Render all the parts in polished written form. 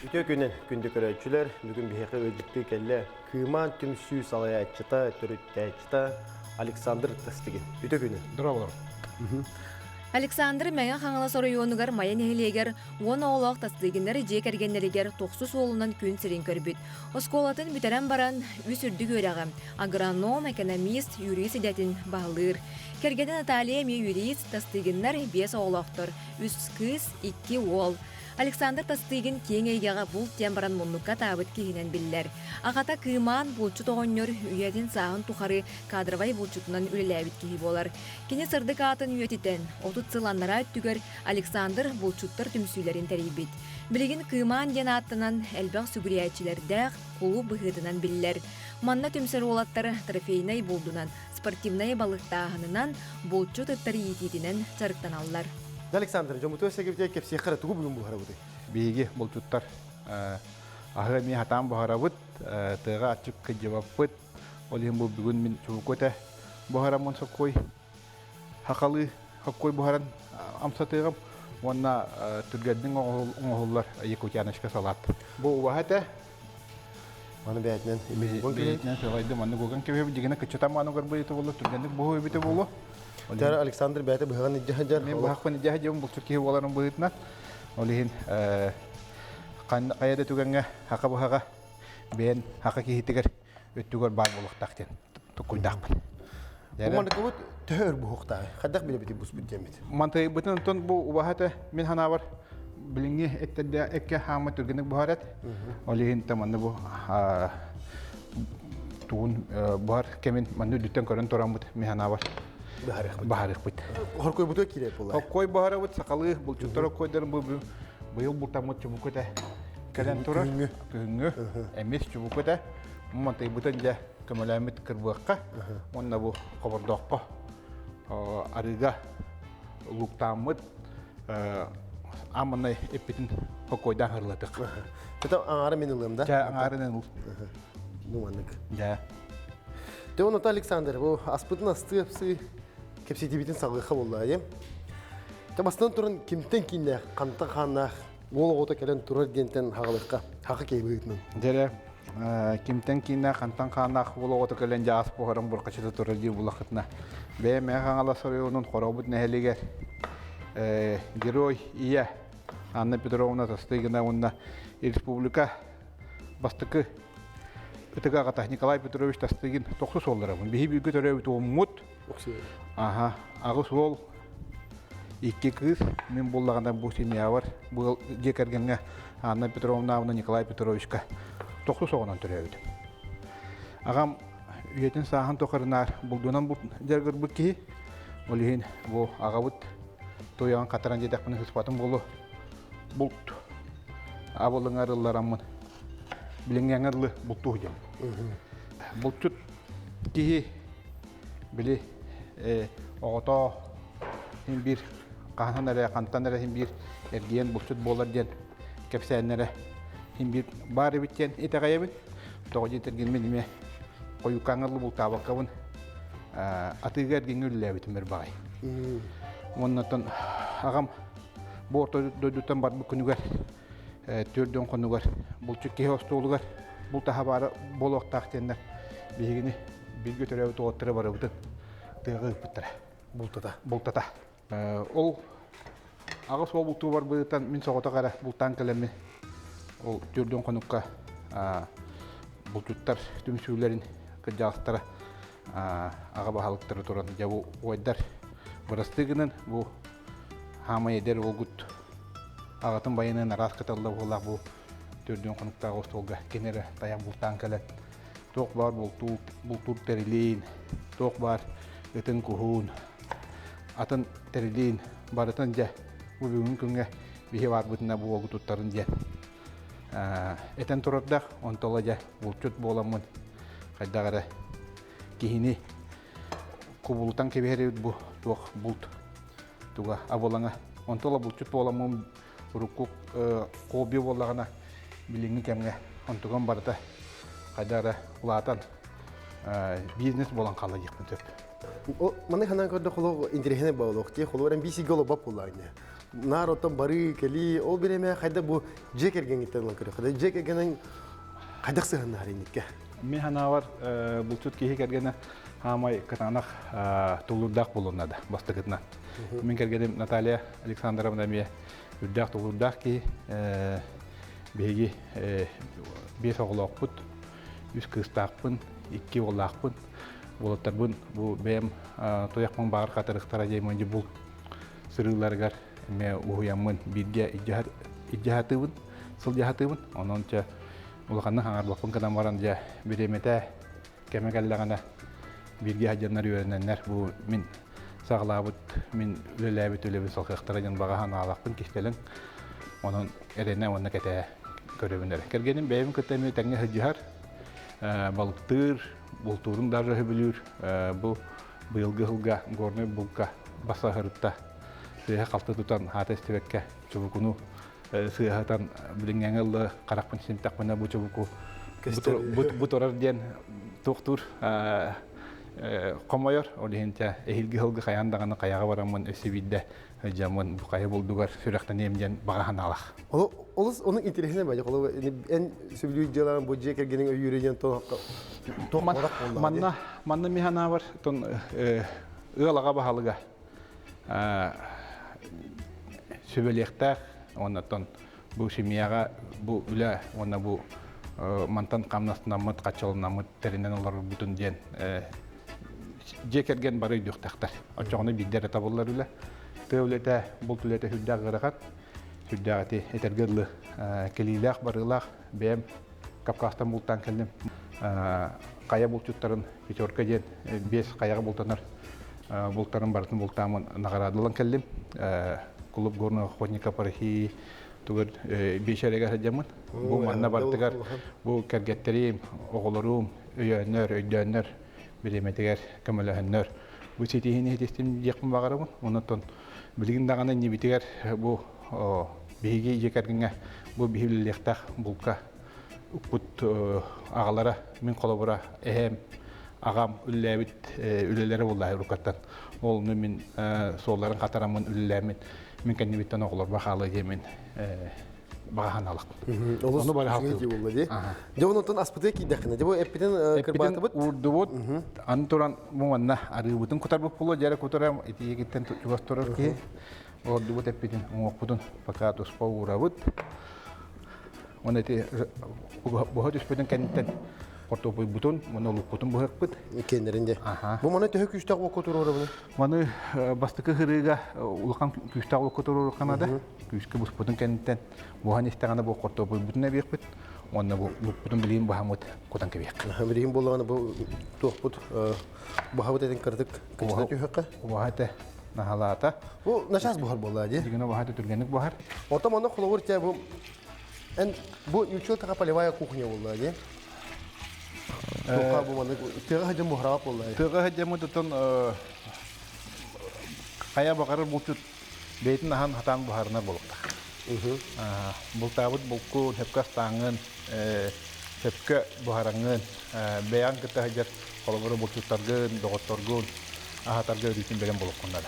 Үтүө күнүн, күндү көрөөччүлэр! Бүгүн биһиэхэ ыалдьыттыы кэллэ Кыымаан түмсүү салайааччыта, төрүттээччитэ Александр Тастыгин. Үтүө күнүн! Здорово. Александр Мэҥэ Хаҥалас оройуонугар Майа нэһилиэгэр 10 оҕолоох Тастыгиннар дьиэ кэргэннэригэр тохсус уолунан күн сирин көрбүт. Оскуолатын бүтэрэн баран, үс үрдүк үөрэҕи, агроном, экономист, юрист идэтин баһылыыр. Кэргэнэ Наталья эмиэ юрист, Тастыгиннар биэс оҕолоохтор, үс кыыс, икки уол. Александр Тастыгин киэҥ эйгэҕэ булт диэн баран муннукка атаабыт киһинэн биллэр. Аҕата Кыымаан булчут оҕонньор үйэтин-сааһын тухары кадровай булчутунан үлэлээбит киһи буолар. Кини сырдык аатын үйэтитэн, 30 сыл анараа өттүгэр Александр булчуттар түмсүүлэрин тэрийбит. Билигин Кыымаан диэн ааттанан элбэх сүгүрүйээччилэрдээх кулууп быһыытынан биллэр. Манна түмсэр уолаттар трофейнай булдунан, спортивнай балыктааһынынан, булчут ыттар иитиитинэн дьарыктаналлар. Александр, дьоммутугар сэгибитигэр кэпсиэххэ эрэ тугу бүгүн буһарабытый? Биһиги булчуттар аһы эмиэ хатаан буһарабыт, тыаҕа аччык кыдьыбаппыт. Ол иһин бу бүгүн мин чубуку этэ буһараммын соккуой хахалыы хоккуой буһаран амсатыаҕым уонна түргэнник оҥоһуллар якутяночка салат. Бу убаһа этэ. Маны бэйэтинэн бэйэтинэн сылайдым маннык уган кэбиһэбит дьигинэ кыччатан мааны угарбыт болу түргэнник буһу эбитэ болу. Тар Александр бэйэтэ быһаҕын илдьэ сылдьар. Мен быһахпын илдьэ сылдьабын булчут киһи буоларын быһыытынан. Ол иһин хайа да түгэҥҥэ хака быһаҕа бэйэн хака киһитигэр өттүгэр баар буолуохтаах диэн туккуйдаахпын. Бу төһө өр буһуохтааҕый? Хайдах билэбитий буспут диэммит? Мантайбытын онтон бу убаһа этэ мин санаабар билиҥҥи эттэрдэ эккэ хаамма түргэнник буһар эт. Ол иһин манна бу тугун буһар кэмин манна үрдүттэн көрөн тураммыт мин санаабар баһарыахпыт. Хоркойбутуга киирэр буолла. Хоккой баһарабыт сахалыы булчуттар хоккойдарын бу быйыл бултаммыт чубуку этэ кэлэн турар. Күһүҥҥү эмис чубуку этэ. Мантайбытын дьэ көмөлөөммүт кырбыахха уонна бу хобордооххо арыыга лууктааммыт аманай эппитин хоккойдаан хырылатык. Это аҥаары мин ылыам да? Дьэ аҥаарын ыл. Бу маннык. Дьэ. Те онута Александр, бу аспытын астыы апсы кэпсэтиибитин салгыха буолла дием. Те бастан туран кимтен кииннээх, хантан хааннаах уол оҕото кэлэн турар диэнтэн хаҕалыкка, хаха киһи быһыытынан. Дьэрэ, кимтэн кииннээх, хантан хааннаах уол оҕото кэлэн дьаас буһаран буркачыта турар диир булахытына. Бэйэм Мэҥэ Хаҥалас оройуонун Хорообут нэһилиэгэр герой ийэ Анна Петровна Тастыгина уонна республика бастакы ытык аҕата Николай Петрович Тастыгин тохсус уолларабын. Биһи бииргэ төрөөбүт уоммут. Аха, аҕыс уол, икки кыыс. Мин буллаҕына бу семьябар, бу дьиэ кэргэҥҥэ Анна Петровна уонна Николай Петровичка тохсус оҕонон төрөөбүтүм. Аҕам үйэтин сааһын тухарынаар булдунан дьарыгырбыт киһи. Ол иһин бу аҕабыт туйаҕын хатаран диэтэхпинэ сыспатым буолуо. Булт абылыҥар ыллараммын билиҥҥээҥҥэ дылы бултуу диэн. Булчут киһи били оҕото син биир хаһан эрэ хантан эрэ син биир эргийэн булчут буолар диэн кэпсээннэрэ син биир баар эбит диэн итэҕэйэбин. Тоҕо диэтэргин мин эмиэ хойукааҥҥа дылы бултаабаккабын атыыга эргиҥҥэ үлэлээбитим баҕай. Уоннаттан аҕам бу орто дойдуттан барбыт күнүгэр төрдүөн хонугар булчут киһи остуолугар бултаһа баара буолуохтаах диэннэр биһигини бииргэ төрөөбүт уолаттары барыбытын тыаҕа ыыппыттара. Бултата. Бултата. Ол аҕыс уол бултуу барбытыттан мин соҕотох эрэ бултаан кэлэммин ол төрдүөн хонукка булчуттар түмсүүлэрин кырдьаҕастара аҕа баһылыктара туран дьэ бу уойдар бырастыы гынан бу хаамай эдэр уолгут аҕатын байанын араас кыталла буоллаах бу төрдүөн хонуктаах остуолга кини эрэ тайах бултаан кэлэн туох баар бултуур, бултуур тэрилиин, туох баар ытын куһуун, атын тэрилиин барытын дьэ бу бүгүҥҥү күҥҥэ биһи баарбытына бу уолгу туттарын диэн этэн турардаах онтола дьэ булчут буоламмын хайдах эрэ киһини кубулутан кэбиһэр эбит бу туох булт туга абылаҥа онтола булчут буоламмын урукку хобби буоллаҕына билиҥҥи кэмҥэ онтугам барыта хайдах эрэ улаатан бизнес буолан хаалла диэхпин сөп. Маны ханан көрдө холоо интэриэһинэй буолуох дии холоо эн биисигэ олобоп буоллаҕына. Наар оттон барыы, кэлии, ол бириэмэ хайда бу дьиэ кэргэҥҥиттэн ылан көрүөххэ. Дьиэ кэргэнин хайдах сыһыннаһар инникке? Мин санаабар, булчут киһи кэргэнэ хаамай кытаанах тулуурдаах буолуон наада бастакытынан. Мин кэргэним Наталья Александровна эмиэ үрдээх тулуурдаах киһи. Биһиги биэс оҕолоохпут, үс кыыстаахпын, икки уоллаахпын. Уолаттарбын бу бэйэм туйахпын баҕар хатырыктара диэммин бул сырыыларыгар эмиэ уһуйаммын бииргэ илдьэ сылдьаһатыыбын. Онон чэ улаханнык хаҥарбаппын гынан баран дьэ бириэмэтэ кэмэ кэллэҕинэ бииргэ сылдьаннар үөрэнэннэр бу мин саҕалаабыт мин үлэлээбит үлэбин салҕыахтара диэн баҕа санаалаахпын кистэлэҥ онон эрэнэ уонна кэтээ көрөбүн эрэ. Кэргэним бэйэбин кытта эмиэ тэҥҥэ сылдьыһар, балыктыыр, бултуурун даже сөбүлүүр. Бу быйылгы сылга горнай булка басаһырытта сыыһа халты тутан хаата истибэккэ чубукуну сыыһатан билиҥҥэҥэ ылла харахпын симтэхпинэ бу чубуку бу турар диэн туохтуур хомойор ол иһин чэ эһиилги сылгы хайаан даҕаны хайаҕа бараммын өссө биирдэ дьаммын бу хайа булдугар сүрэхтэниэм диэн баҕа санаалаах. Олус ону интэриэһинэй баҕа холобур эн сөбүлүүр дьыалаҕын бу дьиэ кэргэниҥ өйүүрэ диэн туох манна манна мин санаабар тон ыал аҕа баһылыга сүбэлиэхтээх уонна бу семьяҕа бу үлэ уонна бу мантан хамнастанаммыт хаччаланаммыт тэринэн олорорбутун диэн дьиэ кэргэн бары өйдүөхтээхтэр. Оччоҕуна биирдэ эрэ табыллар үлэ. Тыа үлэтэ, булт үлэтэ сүрдээх ыарахан. Сүрдээх ити этэргэ дылы кэлиилээх, барыылаах бэйэм Кавказтан бултаан кэллим. Хайа булчуттарын пятерка диэн биэс хайаҕа бултанар бултарын барытын бултааммын наҕараадалан кэллим. Клуб горного охотника России тугар биэчэригэр сылдьаммын. Бу манна бартыгар бу кэргэттерим, оҕолорум өйөөннөр, өйдөөннөр бириэмэтигэр көмөлөһөннөр бу ситиһиини ситистим диэхпин баҕарабын. Онон билигин даҕаны иннибитигэр бу биһиги дьиэ кэргэҥҥэ бу биһи үлэлиэхтээх булка укпут аҕалара мин холобура эһээм аҕам үлэлээбит үлэлэрэ буолла уруккаттан ол мин суолларын хатараммын үлэлээммин мин кэннибиттэн оҕолорбор хаалыа диэммин баҕа санаалаахпын. Олус үчүгэй буолла дии. Дьэ онтон аспытыга киирдэххинэ, дьэ бу эппитин кырбаатыбыт. Уурдубут. Аны туран бу манна арыыбытын кутарбыт буолуо, дьэрэ кутарам итиигиттэн чугас турар киһи. Уурдубут эппитин уҥуохпутун пока туспа уурабыт. Уонна ити буһа түспүтүн кэнниттэн хортуоппуйбутун уонна лукпутун быһыахпыт. Кэннэрин де. Бу маны төһө күүстээх уокка туруорабыный? Маны бастакы хырыыга улахан күүстээх уокка туруоруохха наада. Күүскэ буспутун кэнниттэн буһан истэҕинэ бу хортуоппуйбутун эбиэхпит уонна бу лукпутун билигин баһаммыт кутан кэбиэххэ. Билигин буоллаҕына бу туохпут баһабыт этин кыратык кычыта түһүөххэ. Убаһа этэ наһалаата. Бу начаас буһар буоллаа дии. Дигинэ убаһа этэ түргэнник буһар. Оттон манна холобур те бу эн бу нючел така полевая кухня буоллаа дии. Туохха бу маннык тыаҕа сылдьан буһараҕа буоллаа. Тыаҕа сылдьаммыт оттон хайа баҕарар булчут бэйэтин аһан хатаан буһарынар буолуохтаах. Бултаабыт булкун, сөпкө астааҥҥын, сөпкө буһараҥҥын, бэйэҕин кытта сылдьар холобуру булчуттаргын, доҕотторгун аһатарга өрүүтүн бэлэм буолуоххун наада.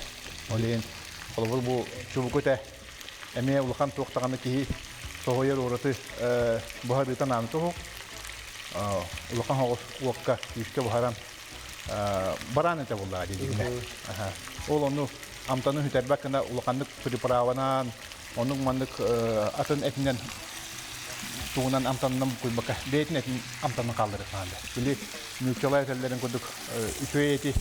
Ол иһин холобур бу чубуку этэ эмиэ улахан туох даҕаны киһи соһуйар ураты буһарыыта нааны туһук. Улахан соҕус уокка күүскэ буһаран бараан этэ буоллаҕа дии Ол ону амтаны сүтэрбэт гына улаханнык приправанан, оннук маннык атын этинэн тугунан амтанынан буккуйбакка бэйэтин этин амтанын хаалларыах наада. Били нууччалар этэллэрин курдук үчүгэй эти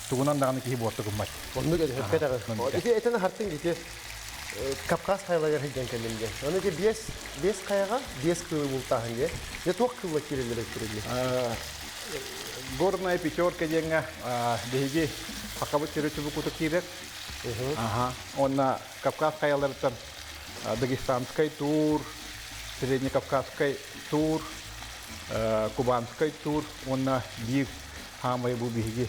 тугунан даҕаны киһи буорта гыммат. Оннук этэ даҕаны. Ити этэн хартын ити Кавказ хайаларыгар сылдьан кэллим диэн. Аны ити биэс биэс хайаҕа биэс кыылы бултааһын диэн. Дьэ туох кыылла киирэллэр эбиттэрий? Горная пятерка диэҥҥэ биһиги Хакабыт сирэ чубукута киирэр. Уонна Кавказ хайаларыттан Дагестанскай тур, Среднекавказскай тур, Кубанскай тур уонна биир хаамай бу биһиги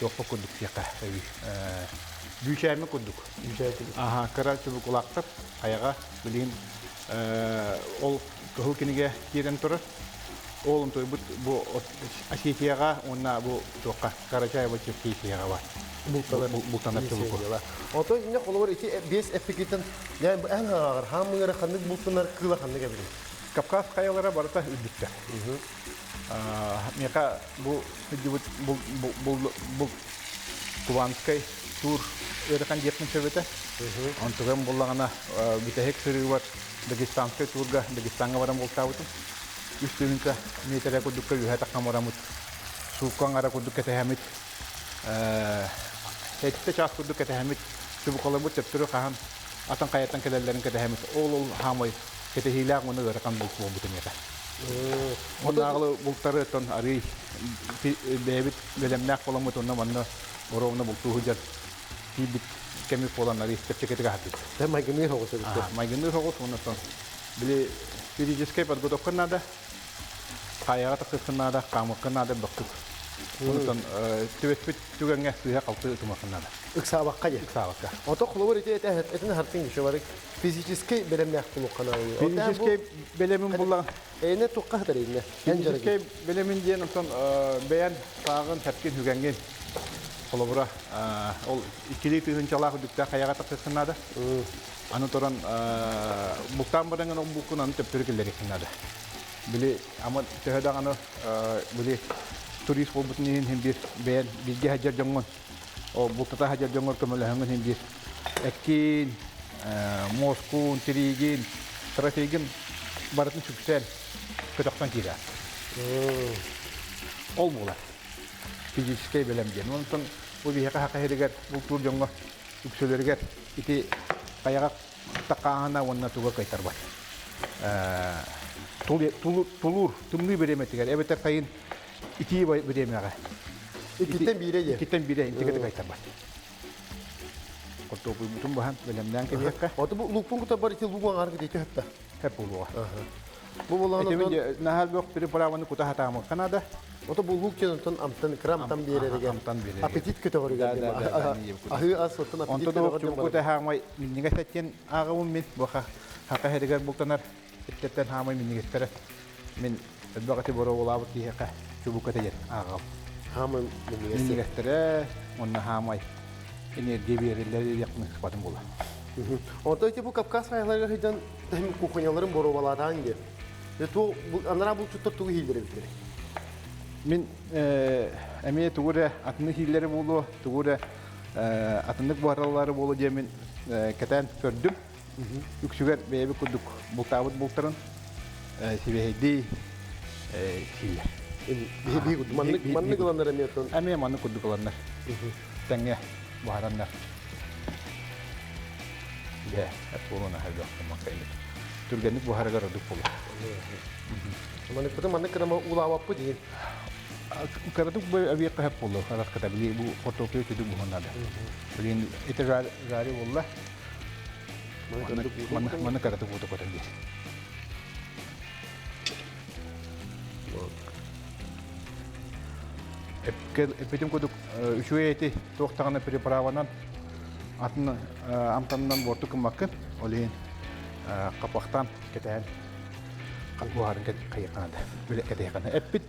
туохпа курдук диэххэ бүүчээмэ курдук. Аха, кыра чубукулаахтар хайаҕа билигин ол кыһыл кинигэ киирэн турар. Ол онтуйбут бу Осетияҕа уонна бу туохха Карачаево-Черкесияҕа бар. Бултанар. Бултанар чубуку. Отой инне холобур ити биэс эппикитин эн ааҕар хаамыгара ханнык бултанар кыыла ханнык эбит? Кавказ хайалара барыта үрдүктэр. Миэхэ бу сылдьыбыт бу Кубанскай тур ыарахан диэхпин сөп этэ. Онтугам буллаҕына бүтэһик сырыыбар Дагестанскай турга Дагестаҥҥа баран бултаабытым. Үс тыһыынча миэтэрэ курдукка үөһэ таххан бараммыт суукка аҥара курдук кэтэһэммит сэттэ чаас курдук кэтэһэммит чубукаларбыт төптөрү хаһан атын хайаттан кэлэллэрин кэтэһэммит ол ол хаамай кэтэһиилээх уонна ыарахан булт буолбут этэ. Оннааҕылы бултары оттон арыый бэйэбит бэлэмнээх буоламмыт онно манна боруобуна бултуу сылдьар тиийбит кэмик буолан арыый чэпчэкитик аһатыбыт. Тэ майгыныыр оҕус эбит. Майгыныыр оҕус уонна оттон били физическэй подготовка наада хайаҕа тахсыаххын наада, хаамыаххын наада бөхтүк. Онтон түбэспит түгэҥҥэ сыыһа-халты ытымыаххын наада. Ыксаабакка диye. Ыксаабакка. Ото холобур ити этин хартын еще барык физическэй бэлэмнээх булуохха наада. Физическэй бэлэмин буллаҕын. Эйне туққа хатар эйне. Физическэй бэлэмин диэн онтон бэйэн сааҕын тэпкин хүгэҥҥин холобура ол иккилии тыһыынчалаах үрдүктээх хайаҕа тахсыаххын наада. Аны туран бултаан бараҥын ол булкун аны төптөрү киллэриэххин наада. Били ама төһө даҕаны били турист буолбутун иһин иһин биир бэйэн бииргэ сылдьар дьоҥҥун ол бултата сылдьар дьоҥҥор көмөлөһөҥҥүн иһин биир эккин, муоскун, тириигин, трофейгин барытын сүксэн көтөхтөн киирэр. Ол буолар. Физическэй бэлэм диэн. Онтон бу биһиэхэ саха сиригэр бултуур дьоҥҥо үксүлэригэр ити хайаҕа тахааһына уонна туга кыайтарбат. Тулуур тымныы бириэмэтигэр эбэтэр сайын итии бириэмэҕэ. Иккиттэн биирэ диэ. Иккиттэн биирэ интигэтэ кыайтарбат. Хортуоппуйбутун баһан бэлэмнээн кэбиһиэххэ. Ото бу луукпун кута бар ити луугу аҥаар кытыйты хөптө. Хөп буолуоҕа. Бу булаан наһаа бөх приправаны кута хатаамыкка наада. Ото бу луук диэн онтон амтан кыра амтан биэрэригэр амтан биэрэригэр аппетит көтөҕөрүгэр аһыы ас оттон аппетит көтөҕөр Онто да хаамай минньигэс эттиэн ааҕабын мин бу хака хэригэр бултанар эттэртэн хаамай минньигэстэрэ мин элбэх эти боруобалаабыт киһиэхэ чубука диэн ааҕабын. Хаамай минньигэс. Минньигэстэрэ уонна хаамай энергия биэрэллэр диэхпин ыкпатым буолар. Онто ити бу Кавказ хайаларыгар сылдьан кухняларын боруобалаатаан диэн. Ту анараа булчуттар тугу иһииллэр эбиттэрий? Мин эмиэ тугу эрэ атыннык иһииллэрэ буолуо, тугу эрэ атыннык буһараллара буолуо диэммин кэтээн көрдүм. Үксүгэр бэйэбит курдук бултаабыт бултарын сибиэһэйдии сииллэр. Биһи курдук маннык маннык ыланнар эмиэ оттон Эмиэ маннык курдук ыланнар. Тэҥҥэ буһараннар. Дьэ, буолуон аһарга Түргэнник буһарыгар ордук буолар. Маннык маннык кырама улаабаппыт диин. Кыратык бу авиа хөп буолуо. Араската били бу картофель түдүк буһун надо. Блин, это жари буолла. Манны кыратык бууту көтөн биэр. Эппитим курдук үчүгэй эти туох даҕаны приправанан атын амтанынан буорту гыммаккын. Ол иһин хапахтаан кэтээн буһарын хайыаххана да кэтэһиэххэ эппит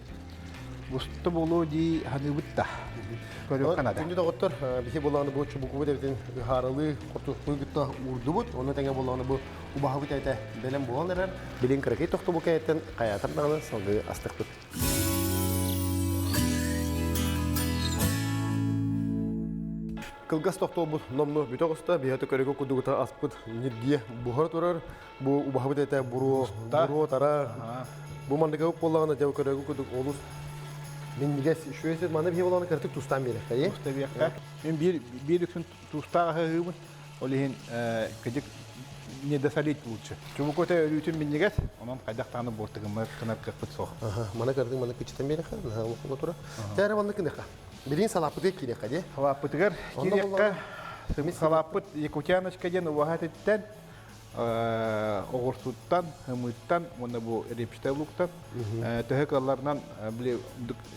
буста буолуо дии саныыбыт да көрүөххэ наада. Күндү доҕоттор, биһи булааны бу чубукубут эбитин ыһаарылыы хортуоппуй кытта уурдубут. Онно тэҥэ булааны бу убаһабыт этэ бэлэм буолан эрэр. Билин кыракый тохтобул кэнниттэн хайаатар даҕаны салгыы астыкпыт. Кылгас тохтобут номну бүтэ оҕуста, биһиэхэ көрөгө курдугута аспыт ньиргийэ буһара турар. Бу убаһабыт этэ буруо, буруо тара. Бу маннык буоллаҕына дьэ көрөгө курдук олус минньигэс үчүгэй маны биһи буоллаҕына кыратык тустаан биэрэххэ. Туста Мен биир биир үксүн туустаах аһыыбын. Ол иһин кыдьык не досолить лучше. Чубуку өтө өрүүтүн минньигэс, онон хайдах даҕаны буортугуммар гынар кыахпыт суох. Маны кырдың маны кычытан биэрэхэ, наһаа улахан тура. Тээрэ манны кыныха. Билигин салааппытыгар киириэххэ дии. Салааппытыгар киириэххэ, салааппыт Якутяночка диэн убаһа этиттэн, оҕурсуттан, ымыыттан уонна бу репчатый луктан төһө кыалларынан били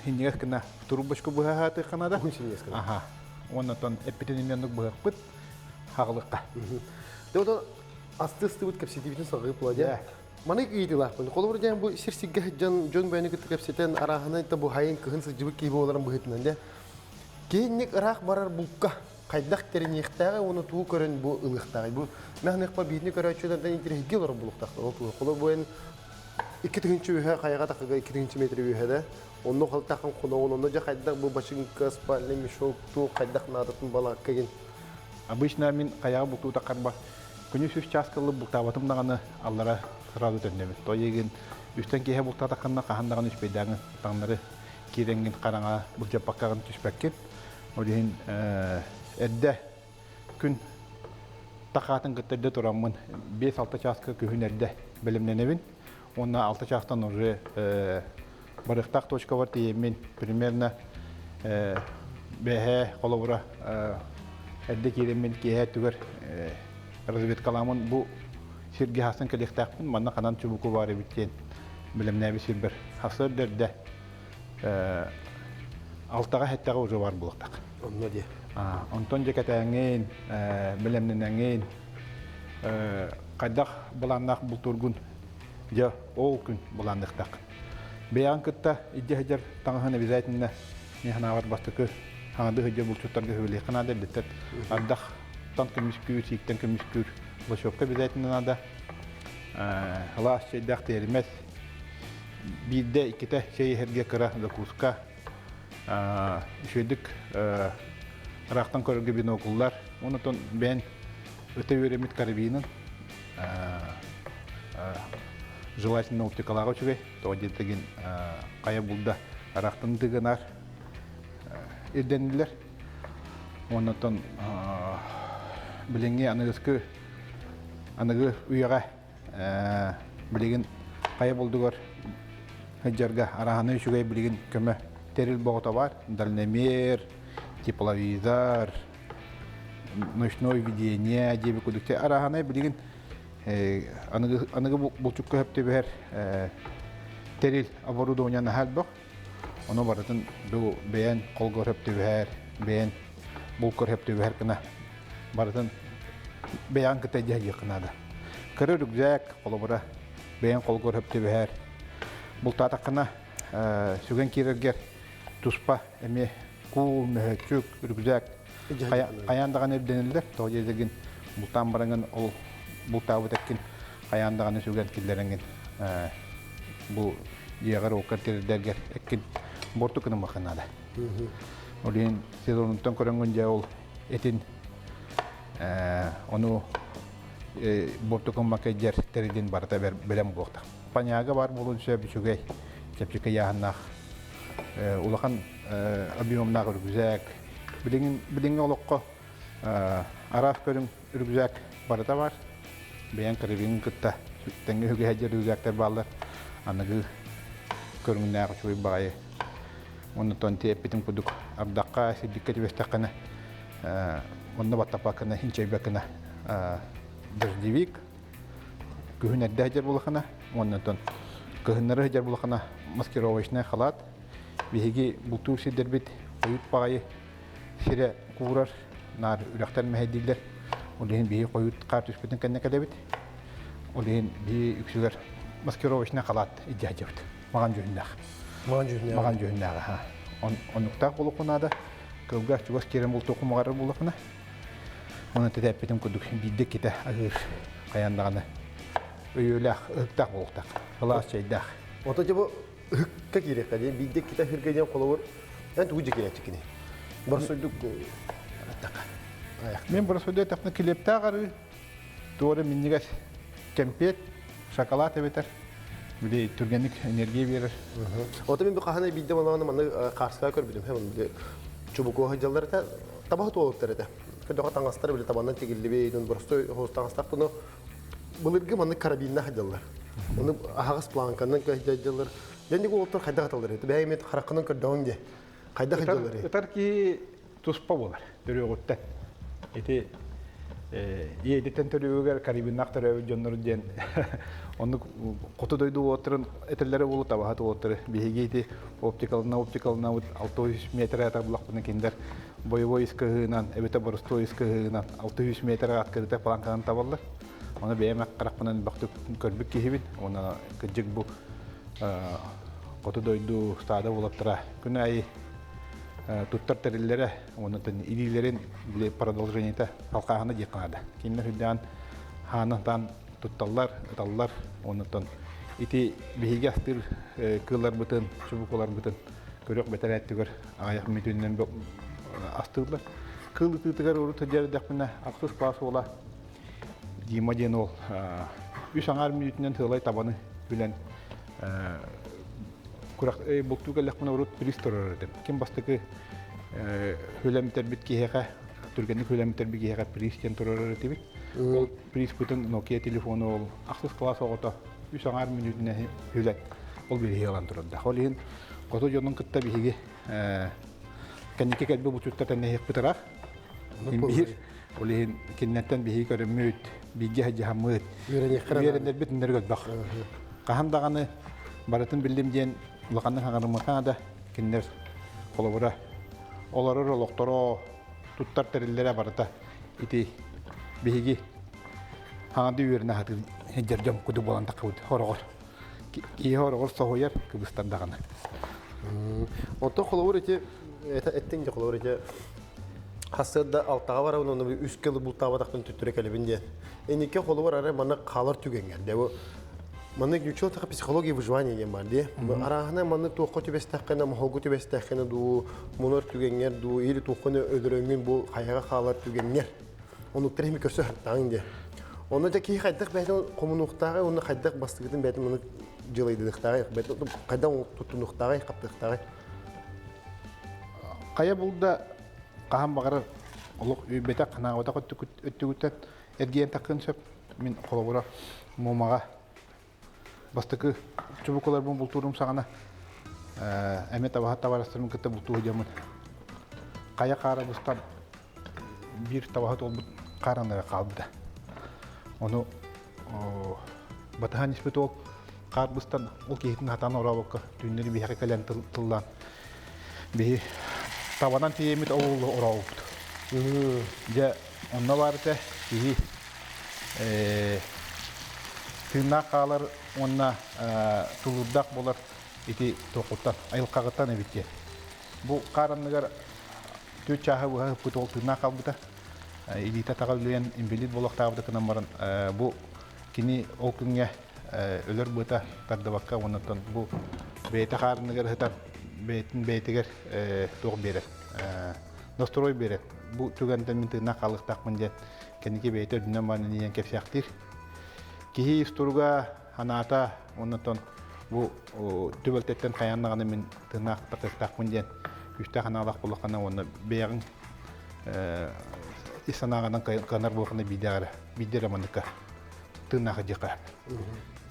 хинньигэс гына турбочку быһаһаатыахха наада. Уһун синньигэс гына. Аха. Уонна оттон эппитин эмиэ быһахпыт хаҕылыкка. Дьэ отон асты ыстыбыт кэпсэтиибитин салгыы була дьэ. Маны ыйытыылаахпын. Холобур дьэ бу сир сиргэ сылдьан дьон бэйэни кытта кэпсэтэн арааһынай да бу хайын кыһын сылдьыбыт киһи буоларын быһыытынан дьэ. Киһинник ыраах барар булка хайдах тэриниэхтээҕи уонна тугу көрөн бу ылыахтааҕый? Бу мэхнехпа биирни көрөөччүлэрдэн интириэһиргии олорор булуктаахтар. Ол туһа. Холобур, бу эн 2000 үһэ хайаҕа тахыга 2000 метр үһэ да онно халтахан хоноҕун онно дьэ хайдах бу бачыҥка спальный мешок туох хайдах наадатын балаакка гин. Обычно мин хайаҕа бултуу таххарбар күнүс үс чаас кыллып бултаабатым даҕаны аллара сразу төннөбүт. Тойыгын үстэн киэһэ бултаатаххына хаһан даҕаны үспэйдээҥин таҥнары киирэҥҥин хараҥа былдьаппаккаҕын түспэккин. Ол иһин эрдэ күн тахаатын кытта эрдэ тураммын 5-6 чааска күһүн эрдэ бэлэмнэнэбин. Уонна 6 чаастан уже барыахтаах точкабар тиийэммин примерно бэһээ холобура эрдэ киирэммин киэһэ өттүгэр разведкаламмын бу сиргэ хастан кэлиэхтээхпин манна ханан чубуку баар эбит диэн бэлэмнээбит сирбэр хасыар эрдэ алтаҕа сэттэҕэ уже баар буолуохтаах. Онно диэ. Онтон дьэ кэтээҥҥин, бэлэмнэнэҥҥин, хайдах былааннаах бултуургун дьэ ол күн былаанныахтааххын. Бэйэҕин кытта илдьэ сылдьар таҥаһын обязательно мин санаабар бастакы хаҥады сылдьар булчуттарга сүбэлиэххэ наада эрдэттэн ардахтан көмүскүүр, сииктэн көмүскүүр лошёвка обязательно наада. Сылаас чэйдээх тиэримэс биирдэ иккитэ чэй иһэргэ кыра закуска үчүгэйдик ыраахтан көрөргө бинокллар онтон бэйэн өтө үөрэммит карабинын желательно оптикалааҕа үчүгэй тоҕо диэтэгин хайа булда ыраахтан тыгынар ирдэниллэр оннотон билиҥҥи аныгыскы аныгы үйэҕэ билигин хайа булдугар сылдьарга араһаны үчүгэй билигин көмө тэрил боҕото бар дальномер тепловизор ночное видение диэби курдук араһанай билигин аныгы аныгы булчукка хөп түбэһэр тэрил оборудование наһаа элбэх ону барытын бу бэйэн холгор хөп түбэһэр бэйэн булкор хөп түбэһэр гына барытын бэйэҕин кытта дьаһайыахха наада. Кыра рюкзак, холобура, бэйэҥ холгор хөп түбэһэр. Бултаатаххына сүгэн киирэргэр туспа эмиэ куул, мөһөөччүк, рюкзак хайаан даҕаны ирдэниллэр. Тоҕо диэтэргин бултаан бараҥын ол бултаабыт эккин хайаан даҕаны сүгэн киллэрэҥҥин бу дьиэҕэр уоккар тиэрдэргэр эккин буорту гынымыахха наада. Ол иһин сезонуттан көрөҥҥүн дьэ ол этин ону буортукуммакка дьэр тэрилин барыта бэлэм буолуохтаах. Паняга бар буолуон сөп үчүгэй, чэпчэки ыйааһыннаах, улахан объемнаах рюкзак. Билигин билиҥҥи олоххо араас көрүҥ рюкзак барыта бар. Бэйэҥ карабиҥҥын кытта тэҥҥэ үгэһэ дьэр рюкзактар бааллар. Аныгы көрүҥнээх үчүгэй баҕайы. Оннуттан тиэппитим курдук ардахха, сирдиккэ түбэстэххинэ онно баттаппаккына, инчэйбэккинэ дождевик, күһүн эрдэ сылдьар буоллахына, оннуттан кыһыннары сылдьар буоллахына маскировочнай халаат. Биһиги бултуур сирдэрбит хойут баҕайы сирэ куурар, наар үрэхтэр мэһэйдииллэр. Ол иһин биһиги хойут хаар түспүтүн кэннэ кэлэбит. Ол иһин биһи үксүгэр маскировочнай халаат илдьэ сылдьабыт. Маҕан дьүһүннээх. Маҕан дьүһүннээх. Маҕан дьүһүннээх, аха. Оннуктаах буолуохха наада. Кылга чугас киирэн бултуоххун баҕарар буоллаххына. Оны тэтэппитим курдук биирдэ иккитэ аһыыр хайаан даҕаны өйүөлээх, ыһыктаах буолуохтаах. Сылаас чэйдээх. Ото дьэ бу ыһыкка киириэххэ диэн биирдэ иккитэ аһыырга диэн холобур эн тугу дьэ киирээччиккиний? Боросойдук эттэххэ. Мин боросойду эттэхпинэ килиэптээх арыы, туора минньигэс кэмпиэт, шоколад эбэтэр били түргэнник энергия биэрэр. Ото мин бу хаһан биирдэ манна манна хаарскаҕа көрбүтүм. Били чубукуо сылдьаллар этэ, табаһы туолуктар этэ. Көдөҕө таҥастар били табанан тигиллибит, боростой хоһус таҥастаах буну былыргы маннык карабинна сылдьаллар. Оны аһаҕас планканан сылдьаллар. Дэнник уолаттар хайдах аталлар эти? Бэйэм эт хараххынан көрдөҕүҥ дии. Хайдах сылдьаллар Ытар киһи туспа буолар төрүөҕүттэн. Ити ийэдиттэн төрүөҕүгэр карибиннаах төрөөбүт дьоннор диэн оннук хоту дойду уоттарын этэллэрэ буолу табаһыт уоттары биһиги ити оптикалына оптикалына 600 метр атабылахпына кинилэр боевой искыһыынан эбэтэ боростуой искыһыынан 600 метр открыта планканан табаллар. Оны бэйэм харахпынан бөхтүк көрбүт киһибин. Уонна кырдьык бу хоту дойду стада уолаттара күн аайы. Туттар тэриллэрэ оннуттан илиилэрин били продолжениета халхааһына диэххэ наада. Кинилэр үрдээн хаанатан тутталлар, ыталлар. Оннуттан ити биһиги астыыр кыылларбытын, чубукуларбытын көрүөх бэтэрээттигэр аҕыйах мүтүннэн астыыллар. Кыыл ытыытыгар урут сылдьар эрдэхпинэ ахсыс класс уола Дима диэн уол үс аҥаар мүнүүтүнэн сыалай табаны билэн бултуу кэллэхпинэ урут приз турар этим. Ким бастакы хүлэмтэрбит киһиэхэ, түргэнник хүлэмтэрбит киһиэхэ приз диэн турар этибит. Ол призпытын Nokia телефону ол ахсыс класс оҕото үс аҥаар мүнүүтүнэн хүлэн ол бириһи ылан турарда. Ол иһин хоту дьонун кытта биһиги кэнники кэлбит булчуттар тэннэһиэхпит ыраах. Биир ол иһин кинилэртэн биһиги көрүммүт, бииргэ сылдьыһаммыт, үөрэнэрбит үннэргэ өлбөх. Хаһан даҕаны барытын биллим диэн улаханнык хаҥарыммыта да кинилэр холобура олорор олохторо, туттар тэриллэрэ барыта ити биһиги хаҥады үөрэнэ сатыыр сылдьар дьон кудук буолан таххыбыт хороҕор. Киһи хороҕор соһуйар кыбыстар даҕаны. Онтон холобур ити эттиҥ дьэ холобур ити хасыарда алтаҕа барабын онно үс кылы бултаабатахпын төттөрү кэлэбин диэн. Инникке холобур арай манна хаалар түгэҥҥэр дэ бу маннык ньуччал таха психология выживания диэн бар дии. Арааһына маннык туохха түбэстэххинэ, моһолго түбэстэххинэ дуу, мунар түгэҥҥэр дуу, или туоххуна өлөрөҥҥүн бу хайаҕа хаалар түгэҥҥэр. Оннуктар эми көрсө сыртаҕыҥ диэ. Онно дьэ киһи хайдах бэйэтин хомунуохтааҕый уонна хайдах бастыгытын бэйэтин маннык дьылайдыныахтааҕый, хайдах туттунуохтааҕый, хаптыахтааҕый? Хайа булда хаһан баҕарар олох үөйбэтэх, ханаабатах өттүгүттэн эргийэн таххын сөп. Мин холобура Муомаҕа бастакы чубукуларбын бултуурум саҕана эмиэ табаһыт табаарыстарбын кытта бултуу сылдьаммын хайа хаара быстан биир табаһыт уолбут хаараныга хаалбыта. Ону батыһан испит уол хаар быстан ол киһитин хатаан орообокко түүннэри биһиэхэ кэлэн тыллаан биһи табанан тиийэммит ол уолу орообуппут. Дьэ онно баар этэ киһи тыыннаах хаалар уонна тулуурдаах буолар ити туоххуттан айылҕаҕыттан эбит диэн. Бу хаар анныгар түөрт чааһы быһа ыппыт уол тыыннаах хаалбыта. Илиитэ-атаҕа үлүйэн инбэлиит буолуохтаабыта гынан баран бу кини ол күҥҥэ өлөр быата тардыбакка уоннаттан бу бэйэтэ хаарыныгар ыһытан бэйэтин бэйэтигэр туох биэрэр настрой биэрэр бу түгэнтэн мин тыыннаах хаалыахтаахпын диэн кэнники бэйэтэ үрдүнэн баран иһэн кэпсээхтиир киһи ис туруга санаата уоннаттан бу түбэлтэттэн хайаан даҕаны мин тыыннаах тахсыахтаахпын диэн күүстээх санаалаах буоллаххына уонна бэйэҕиҥ ис санааҕынан кыанар буоллаххына биирдэ биирдэ эрэ манныкка тыыннаах дьиэхэ.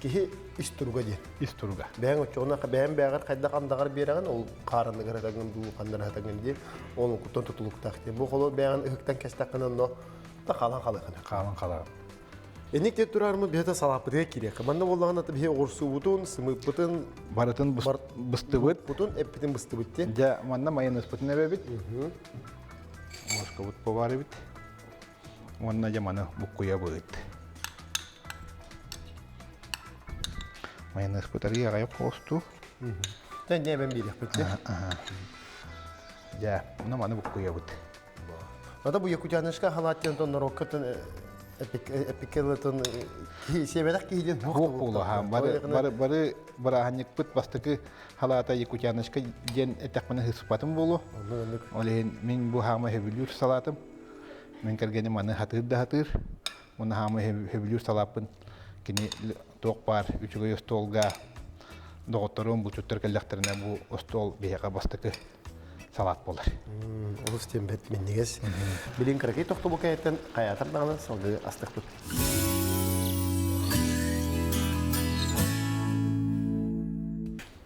Киһи ис туруга диэн. Ис туруга. Бэйэҥ оччоҕуна бэйэм бэйэҕэр хайдах андаҕар биэрэҕин, ол хаарыныгар хатаҥын дуу, ханнара хатаҥын дии, ол куттан тутулуктаах диэн. Бу холо бэйэҕин ыһыктан кэстэххинэ онно да хаалан халыахына. Хаалан халаҕын. Инник диэн тураармыт биһэтэ салааппытыгар киириэххэ. Манна буоллаҕына биһи оҕурсуубутун, сымыыппытын, барытын быстыбыт. Бутун эппитин быстыбыт диэн. Дьэ, манна майонезпытын эбэбит. Ложкабыт повар эбит. Уонна дьэ маны буккуйабыт. Майонезпыт арыый аҕайа хоостуу. Дьэ, дьэ, эбэн биэриэхпит. Дьэ, онно маны буккуйабыт. Ата бу якутяночка халааттан тон норуоккатын эпикелытын сиэбэтэх киһи диэн Туох буолуо бары бары бары бырааһынньыкпыт бастакы халаата якутяночка диэн эттэхпинэ сыспатым буолуо. Ол иһин мин бу хаама сөбүлүүр салаатым. Мин кэргэним аны хатыыр да хатыыр. Уонна хаама сөбүлүүр салааппын кини туох баар үчүгэй остуолга доҕотторум булчуттар кэллэхтэринэ бу остуол биһиэхэ бастакы салаат буолар. Олус диэн бэрт минньигэс. Билин кыракый тохтобул кэнниттэн хайаатар даҕаны салгыы астыкпыт.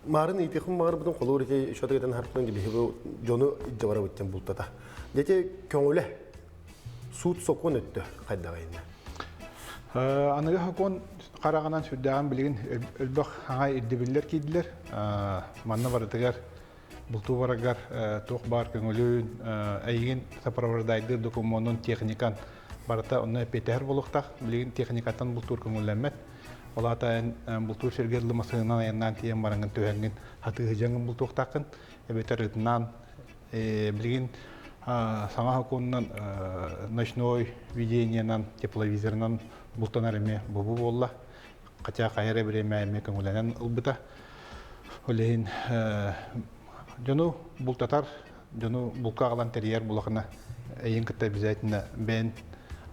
Маарын ыйтыхым маарбытын холуур ити шотыгытан харпытын биһи бу дьону илдьэ барабыттан бултата. Дети көҥүлэ суут сокуон өттө хайдаҕайына. Аныгы сокуон хараҕынан сүрдээҕин билигин өлбөх хаҥай ирдэбиллэр киирдилэр. Манна барытыгар бултуу бараргар туох баар көҥүлүн, эйигин сопровождайдыыр докумуонун, техникан барыта онно эппиэттэһэр буолуохтаах. Билигин техникаттан бултуур көҥүллэммэт. Ол аата эн бултуур сиргэ ыллы массыынанан айаннаан тиийэн бараҥҥын түһэҥҥин хатыыһы дьаҥын бултуохтааххын, эбэтэр ытынан. Билигин саҥа сокуонунан ночной видениенан, тепловизорынан бултанар эмиэ бобуу буолла. Хотя хайа эрэ бириэмэ эмиэ көҥүлэнэн ылбыта. Ол иһин дьону бултатар, дьону булка аҕалан тэрийэр булахына эйин кытта обязательно бэйэн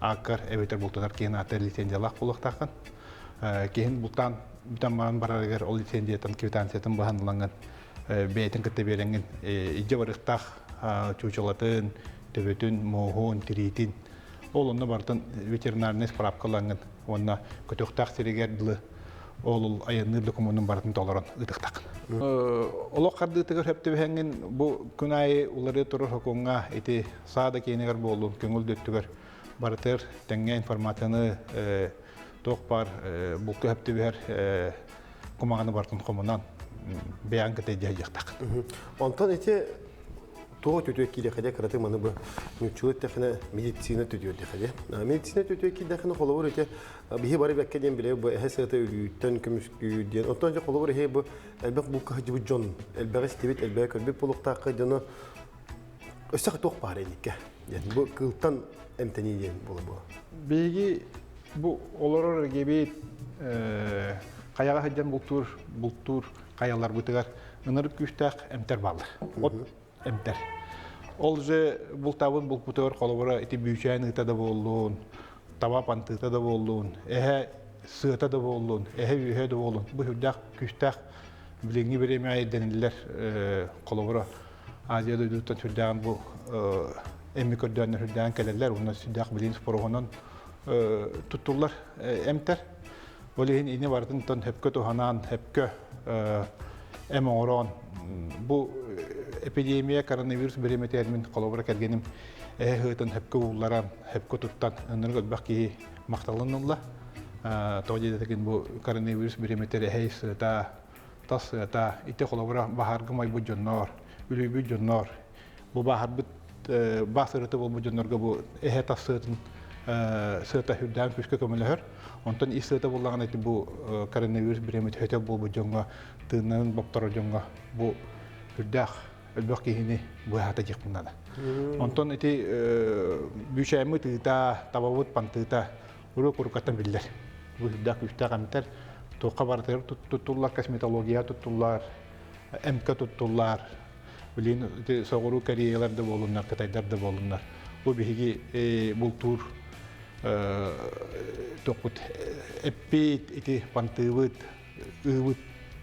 ааккар эбэтэр бултатар киһин аата лицензиялаах буолуохтааххын. Киһин бултаан бүтэн баран барарыгар ол лицензиятын квитанциятын быһан ылаҥҥын бэйэтин кытта биэрэҥҥин илдьэ барыахтаах чуучалатын, төбөтүн, муоһун, тириитин ол онно барытын ветеринарнай справка ылаҥҥын уонна көтөхтөөх сиригэр дылы ол айанныыр докумуонун барытын толорон ыытыахтааххын. Олох хардыытыгар сөп түбэһэҥҥин бу күн аайы уларыйа турар сокуоҥҥа ити саа да киэнигэр буоллун, көҥүл да өттүгэр барытыгар тэҥҥэ информацияны туох баар булка сөп түбэһэр кумаҕаны барытын хомунан бэйэҕин кытта дьаһайыахтааххын. Онтон ити туох түтүө киириэхэ кыратык маны бу ньуччулуу эттэххинэ медицина түтүө диэхэ медицина түтүө киирдэххинэ холобур ити биһи бары бэккэ диэн билэ бу эһэ сыата өлүүттэн көмүскүүр диэн оттон дьэ холобур эһи бу элбэх булка сылдьыбыт дьон элбэҕи истибит элбэҕи көрбүт буолуохтаахха дьону өссө туох баар эникке диэн бу кыылтан эмтэнии диэн буола буола Биһиги бу олорор эргибит хайаҕа сылдьан бултуур бултуур хайаларбытыгар ынырык күүстээх эмтэр бааллар. От эмтэр. Ол же бултаабын булпутугар холобура ити бүүчээн ыыта да буоллун, таба пантыыта да буоллун, эһэ сыата да буоллун, эһэ үөһэ да буоллун, бу сүрдээх күүстээх билиҥҥи бириэмэҕэ ирдэниллэр холобура Азия дойдутуттан сүрдээҕин бу эми көрдөөннөр сүрдээҕин кэлэллэр уонна сүрдээх билин спороһунан туттуллар эмтэр. Ол иһин ини барытын тон хөпкө туһанаан, хөпкө эм оҥороон бу эпидемия коронавирус бириэмэтигэр мин холобура кэргэним эһэ ыһыытын хөпкө уулларан, хөпкө туттан ынырык элбэх киһи махталын ылла. Тоҕо диэтэтигин бу коронавирус бириэмэтигэр эһэ сыата, тас сыата, ити холобура баһаарга майбыт дьоннор, үлүйбүт дьоннор, бу бааһырбыт баас ырыта буолбут дьоннорго бу эһэ тас сыатын сыата үрдээн күүскэ көмөлөһөр. Онтон ис сыата буоллаҕына ити бу коронавирус бириэмэтэ өтө буолбут дьоҥҥо тыыннарын бопторор дьоҥҥо бу үрдээх өлбөх киһини быһаата диэхпин наада. Онтон ити бүүчээммит ыыта, табабыт пантыыта уруок уруккаттан биллэр. Бу үрдээх күүстээх эмтэр туохха барытыгар туттуллар, косметология туттуллар, эмкэ туттуллар. Билигин ити соҕуруу Кореялар да буоллуннар, кытайдар да буоллуннар. Бу биһиги бултуур тохпут эппит, ити пантыыбыт, ыыбыт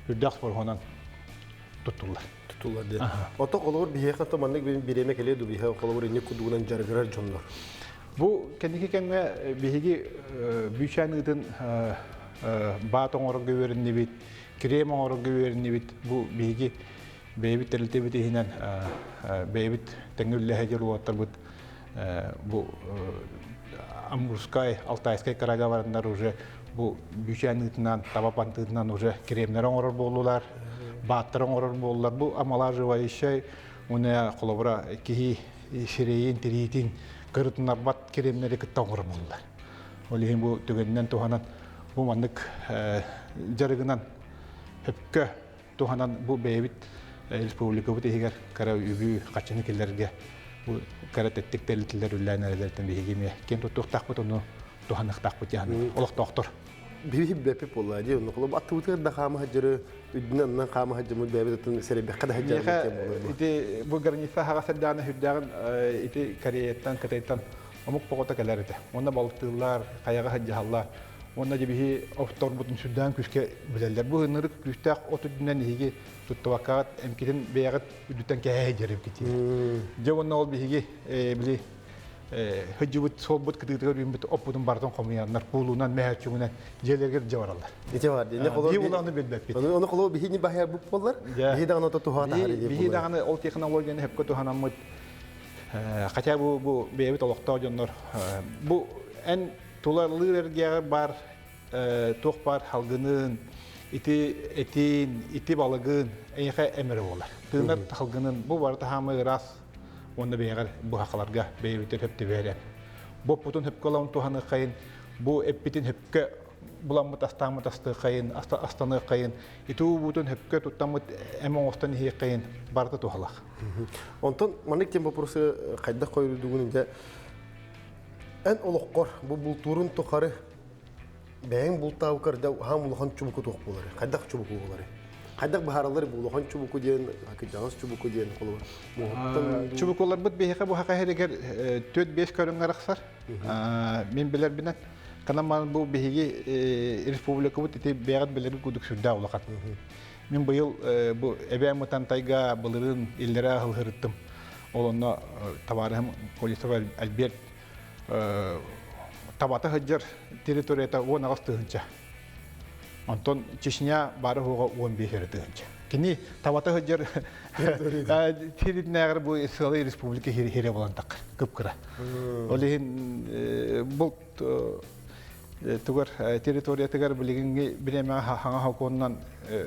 үрдээх спорһонон туттуллар. Туттуллар диэн. Ото холобур биһиэхэ то маннык бириэмэ кэлиэ ду биһиэхэ холобур инник кудугунан дьарыгырар дьоннор. Бу кэнники кэмҥэ биһиги бүүчээн ыытын баат оҥорорго үөрэннибит, крем оҥорорго үөрэннибит. Бу биһиги бэйэбит тэрилтэбит иһинэн бэйэбит тэҥҥэ үллэһэ дьэр уолаттарбыт бу Амурскай, Алтайскай кырага бараннар уже бу бүүчээн ыытынан, таба пантыытынан уже кремнэр оҥорор буоллулар, бааттар оҥорор буоллулар. Бу омолаживающай уна холобура киһи сирэйин, тириитин кырытынарбат кремнэри кытта оҥорор буоллулар. Ол иһин бу түгэнинэн туһанан бу маннык дьарыгынан хөпкө туһанан бу бэйэбит республикабыт иһигэр кыра үбү хаччыны киллэрэргэ бу кыра тэттик тэрилтэлэр үлэлээн эрэллэртэн биһиги эмиэ киэн туттуохтаахпыт ону туһаныахтаахпыт дьаһаны олохтоохтор. Биһиги бэппит буолла дии онно холобур аттыбытыгар да хаама сылдьары үрдүнэн аннынан хаама сылдьаммыт бэйэбит атын сэрэйбэххэ да сылдьарбыт диэн буолар бу. Ити бу граница хаҕа сырдааны сүрдээҕин ити Кореяттан, Кытайтан омук боҕото кэлэр этэ. Уонна балыктыыллар, хайаҕа сылдьаһаллар. Уонна дьэ биһи офторбутун сүрдээн күүскэ билэллэр. Бу ынырык күүстээх от үрдүнэн эһиги туттубаккаҕыт эмкитин бэйэҕит үрдүттэн кэһэ сылдьар Дьэ уонна ол биһиги били сылдьыбыт суолбут кытыытыгар үүммүт оппутун барытын хомуйаннар куулунан мөһөөччүгүнэн дьиэлэригэр дьэ бараллар. Ити бар дии. Биһи улааны билбэппит. Ону холобур биһини баһыйарбыт буоллар, биһи даҕаны ото туһа таһар Биһи даҕаны ол технологияны сөпкө туһанаммыт хотя бу бу бэйэбит олохтоох дьоннор бу эн Тулалыыр эргиэҕэ баар туох баар халгынын, ити этин, ити балыгын эйиэхэ эмэрэ буолар. Тыынар халгынын бу барыта хаамыы ыраас уонна бэйэҕэр быһахаларга бэйэбитин хөп түбэһэрэ. Бу оппутун хөпкө ылан туһаныаххайын, бу эппитин хөпкө буламмыт астааммыт астыаххайын, астаныаххайын, ити уубутун хөпкө туттаммыт эм оҥостон иһиэххэйин барыта туһалаах. Онтон маннык тем вопросы хайдах қойрудугун дьэ эн олоххор бу бултуурун тухары бэйэҥ бултаабыккар да хаам улахан чубуку туох буолары хайдах чубуку буолары хайдах быһаараллар бу улахан чубуку диэн кырдьаҕас чубуку диэн холобур муоһуттан Чубукуларбыт биһиэхэ бу хаха иһигэр 4-5 көрүҥ арахсар. Мин билэрбинэн канаман бу биһиги республикабыт ити бэйэҕит билэргит курдук сүрдээх улахан. Мин быйыл бу эбээ Мытантайга былырыын иллэрээ аһылһырыттым. Ол онно табаарыһым Колесов Альберт табата сылдьар территорията 18 тыһыынча. Онтон Чечня бары хуга 15 эрэ тыһыынча. Кини табата сылдьар территинээҕэр бу сыалай республика хире болан тақыр, кып-кыра. Ол иһин бұл тугар территориятыгар билигиҥҥи бириэмэҕэ хаҥа хокуонунан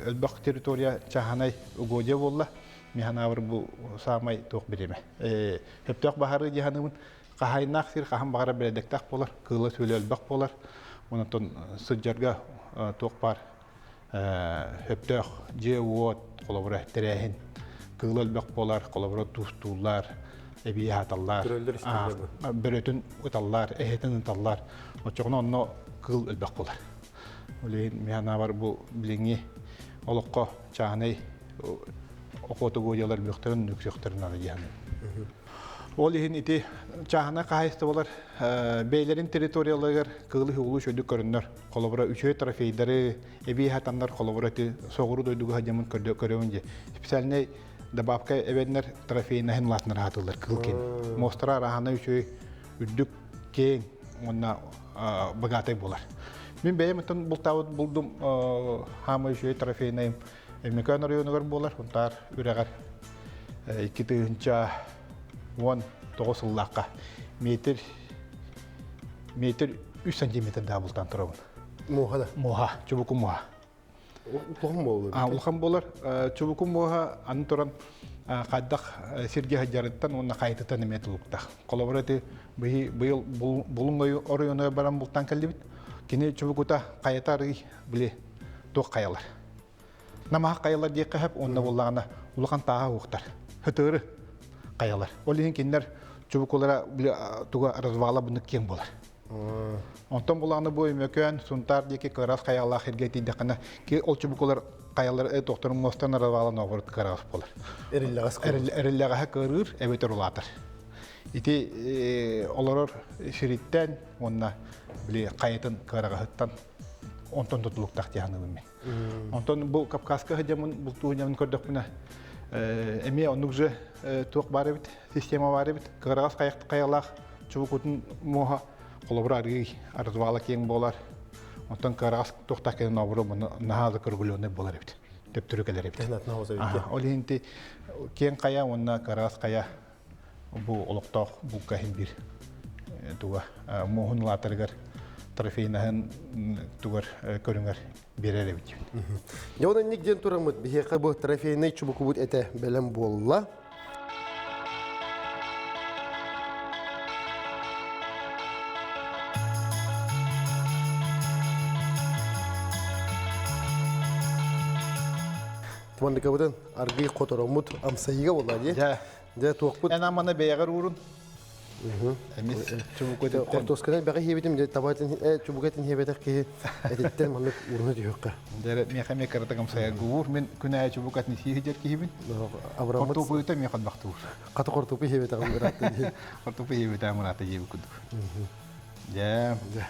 өлбөх территория чаһанай угодья буолла. Миханаабыр бу саамай туох бириэмэ. Хөптөөх баһары дьаһаныбын хаһайнаах сир хаһан баҕара бэрэдэктээх буолар, кыыла сүөлэ өлбөх буолар. Онтон сылдьарга туох баар хөптөөх дьиэ-уот, холобура тэрээһин кыыла өлбөх буолар, холобура туустууллар, эбии аһаталлар, бөрөтүн ыталлар, эһэтин ыталлар. Оччоҕуна онно кыыл өлбөх буолар. Ол иһин мин санаабар бу билиҥҥи олоххо чааһынай охотугуодьалар бөхтөрүн үксүөхтэрин наада дии саныыбын. Ол иһин ити чааһынай хаһаайыстыбалар бэйэлэрин территорияларыгар кыылы-һугулу үчүгэйдик көрөннөр, холобура үчүгэй трофейдары эбии хатаннар, холобура ити соҕуруу дойдуга сылдьаммын көрөбүн дии. Специальнай добавка эбэннэр трофейнаһын улаатыннара сатыыллар кыыл киэн. Муостара арааһына үчүгэй, үрдүк, киэҥ уонна богатый буолар. Мин бэйэм оттон бултаабыт булдум хаамай үчүгэй трофейнайым Өймөкөөн оройуонугар буолар, Сунтаар үрэҕэр 2019 сыллаахха метр метр 3 сантиметр да бултаан турабын. Муоха да? Муоха, чубуку муоха. Улахан буолар. Улахан буолар. Чубуку муоха аны туран хайдах сиргэ сылдьарыттан уонна хайытыттан эмиэ тулуктаах. Холобура ити быйыл Булуҥ оройуонугар баран бултаан кэллибит. Кини чубукута хайата арый били туох хайалар. Намаһах хайалар диэххэ сөп уонна буоллаҕына улахан тааһа уохтар. Хытыыры хайалар. Ол иһин кинилэр чубукулара туга развала бынык киэҥ буолар. Онтон булааны бу Өймөкөөн, Сунтаар диэки кыраас хайалаах сиргэ тиийдэххинэ, ол чубукулар хайалар тохторун муостан развала нооборут кыраас буолар. Эриллэҕэс Эриллэҕэһэ кыарыыр эбэтэр улаатар. Ити олорор сириттэн уонна били хайатын кыараҕаһыттан онтон тутулуктаах дии саныыбын мин. Онтон бу Кавказка сылдьаммын, бултуу сылдьаммын көрдөхпүнэ, эмиэ оннук же туох баар эбит, система баар эбит. Кыараҕас хайалаах чубукутун муоһа холобура арыый арытвала киэҥ буолар. Онтон кыараҕас туохтаах кэлин обуру наһаа да көргүлүөнэй буолар эбит. Төптөрү кэлэр эбит. Ол иһин киэҥ хайа уонна кыараҕас хайа бу олохтоох булка иһин биир туга муоһун улаатарыгар трофейнаһын тугар көрүҥэр биэрэр эбит. Дьэ онон инник диэн тураммыт биһиэхэ бу трофейнай чубукубут этэ бэлэм буолла. Тумандыкабытын аргый хотороммут амсайыга буолла дии. Дьэ туохпут. Эн аманы бэйэҕэр уурун. Эмис чубуку этиттэн. Хортуосканы бэҕэ хиэбитим дьэ таба чубуку этин хиэбэтэх киһи этиттэн маннык ууруна түһүөххэ. Дьэ миэхэ эмиэ кыратык амсайарга уур. Мин күн аайы чубуку этин сии сылдьар киһибин. Абыраммыт. Хортуоппуйута миэхэ элбэхтуур. Хата хортуоппуй хиэбэтэҕим ыраатта дии. Хортуоппуй хиэбэтэҕим ыраатта диэбит курдук. Дьэ. Дьэ.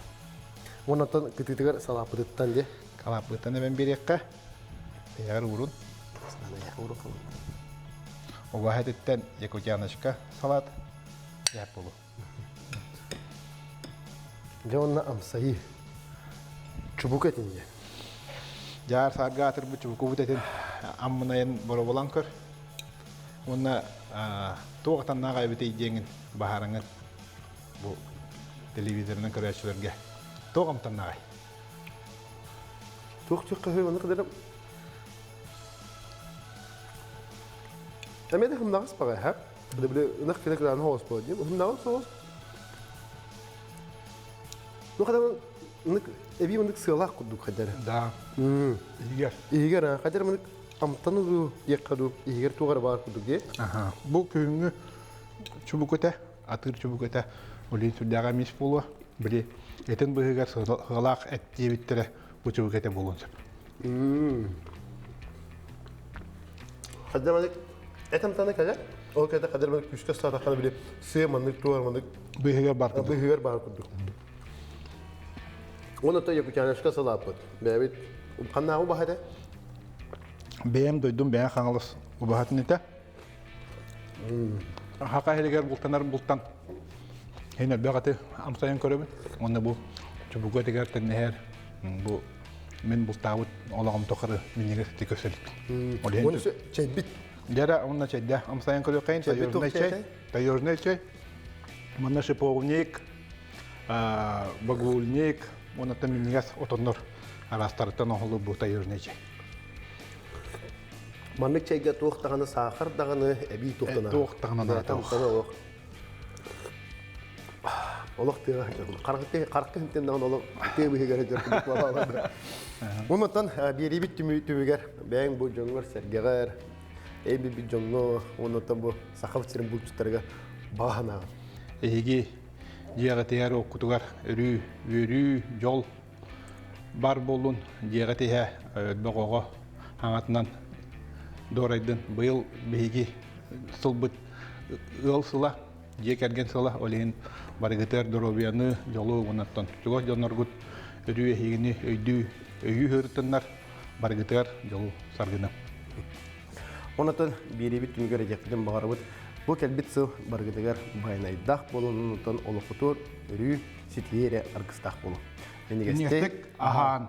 Уоннаттан кытыытыгар салааппытыттан дии. Салааппытыттан эбэн биэриэххэ. Бэйэҕэр уурун. Убаһа этиттэн якутяночка салат яп болу. Дьэ уонна амсайыы. Чубук этин дьэ. Дьаар саарга атырбыт чубукубут этин аммынайын боробулан көр. Уонна туох атаннаах эбитий диэҥин баһаараңын бу телевизорынан көрөөччүлэргэ туох амтаннааҕай? Туох түөх маннык кыдарым Эмиэ да хымнаҕас баҕай ха. Били ынах кэлэ кырааны хоҕос буолар диим. Хымнаҕас соҕус. Ну хатан эбии мынык сыалаах курдук хадара. Да. Иһигэр. Иһигэр хадара мынык амтаны дуу диэххэ дуу иһигэр туох эрэ баар курдук дии. Аха. Бу күһүҥҥү чубукута, атыыр чубукута олин сүрдээҕэ мис буолуо. Били этин быһыгар сыалаах эт диэбиттэрэ бу чубукета буолуон сөп. Хадда манык эт амтана кэлэр. Ол кэлэ хаддар манык күүскэ саатаххана били сыа маннык туар маннык быһыгар бар курдук. Быһыгар бар курдук. Оны то Якутяночка салааппыт. Бэйэбит ханнааҕы убаһа этэ? Бэйэм дойдум бэйэ Хаҥалас убаһатын этэ. Хака иһигэр бултанар бултан хин элбэх аты амсайан көрөбүн. Уонна бу чубуку этигэр тэннэһэр бу мин бултаабыт олоҕум тухары минньигэс эти көсөлүк. Оны чэйбит. Дьара онно чэйдэ амсайан көрүөххайын таежный чэй, таежный чэй. Манна шиповник, багульник, уонна минньигэс отоннор араастарыттан оһолу бу таежный чэй. Маннык чэйгэ туох даҕаны саахар даҕаны эбии туох даҕаны. Туох даҕаны наада. Олох. Олох тыаҕа сылдьар. Харахты харахты хинтэн даҕаны олох тыа быһыгар сылдьар курдук буолаллар. Онтон биэриибит түмүгэр бэйэҥ бу дьоҥҥор сэргэҕэр, эй билбит дьоҥҥо, оннуттан бу сахабыт сирин булчуттарыгар баҕа санааҕын. Эһиги дьиэҕитигэр оккутугар өрүү, үөрүү, дьол бар буоллун дьиэҕит иһэ элбэх оҕо хаҥатынан дуорайдын. Быйыл биһиги сылбыт ыал сыла, дьиэ кэргэн сыла, ол иһин барыгытыгар доруобуйаны, дьолу уоннаттан чугас дьонноргут өрүү эһигини өйдүү, өйүү сырыттыннар, барыгытыгар дьолу саргыны. Онотон биэриибит түмүгэр этиэхпитин баҕарабыт. Бу кэлбит сыл барыгытыгар байанайдаах буолун, онтон олоххутугар өрүү ситиһии эрэ аргыстаах буолун. Минньигэстик аһаан.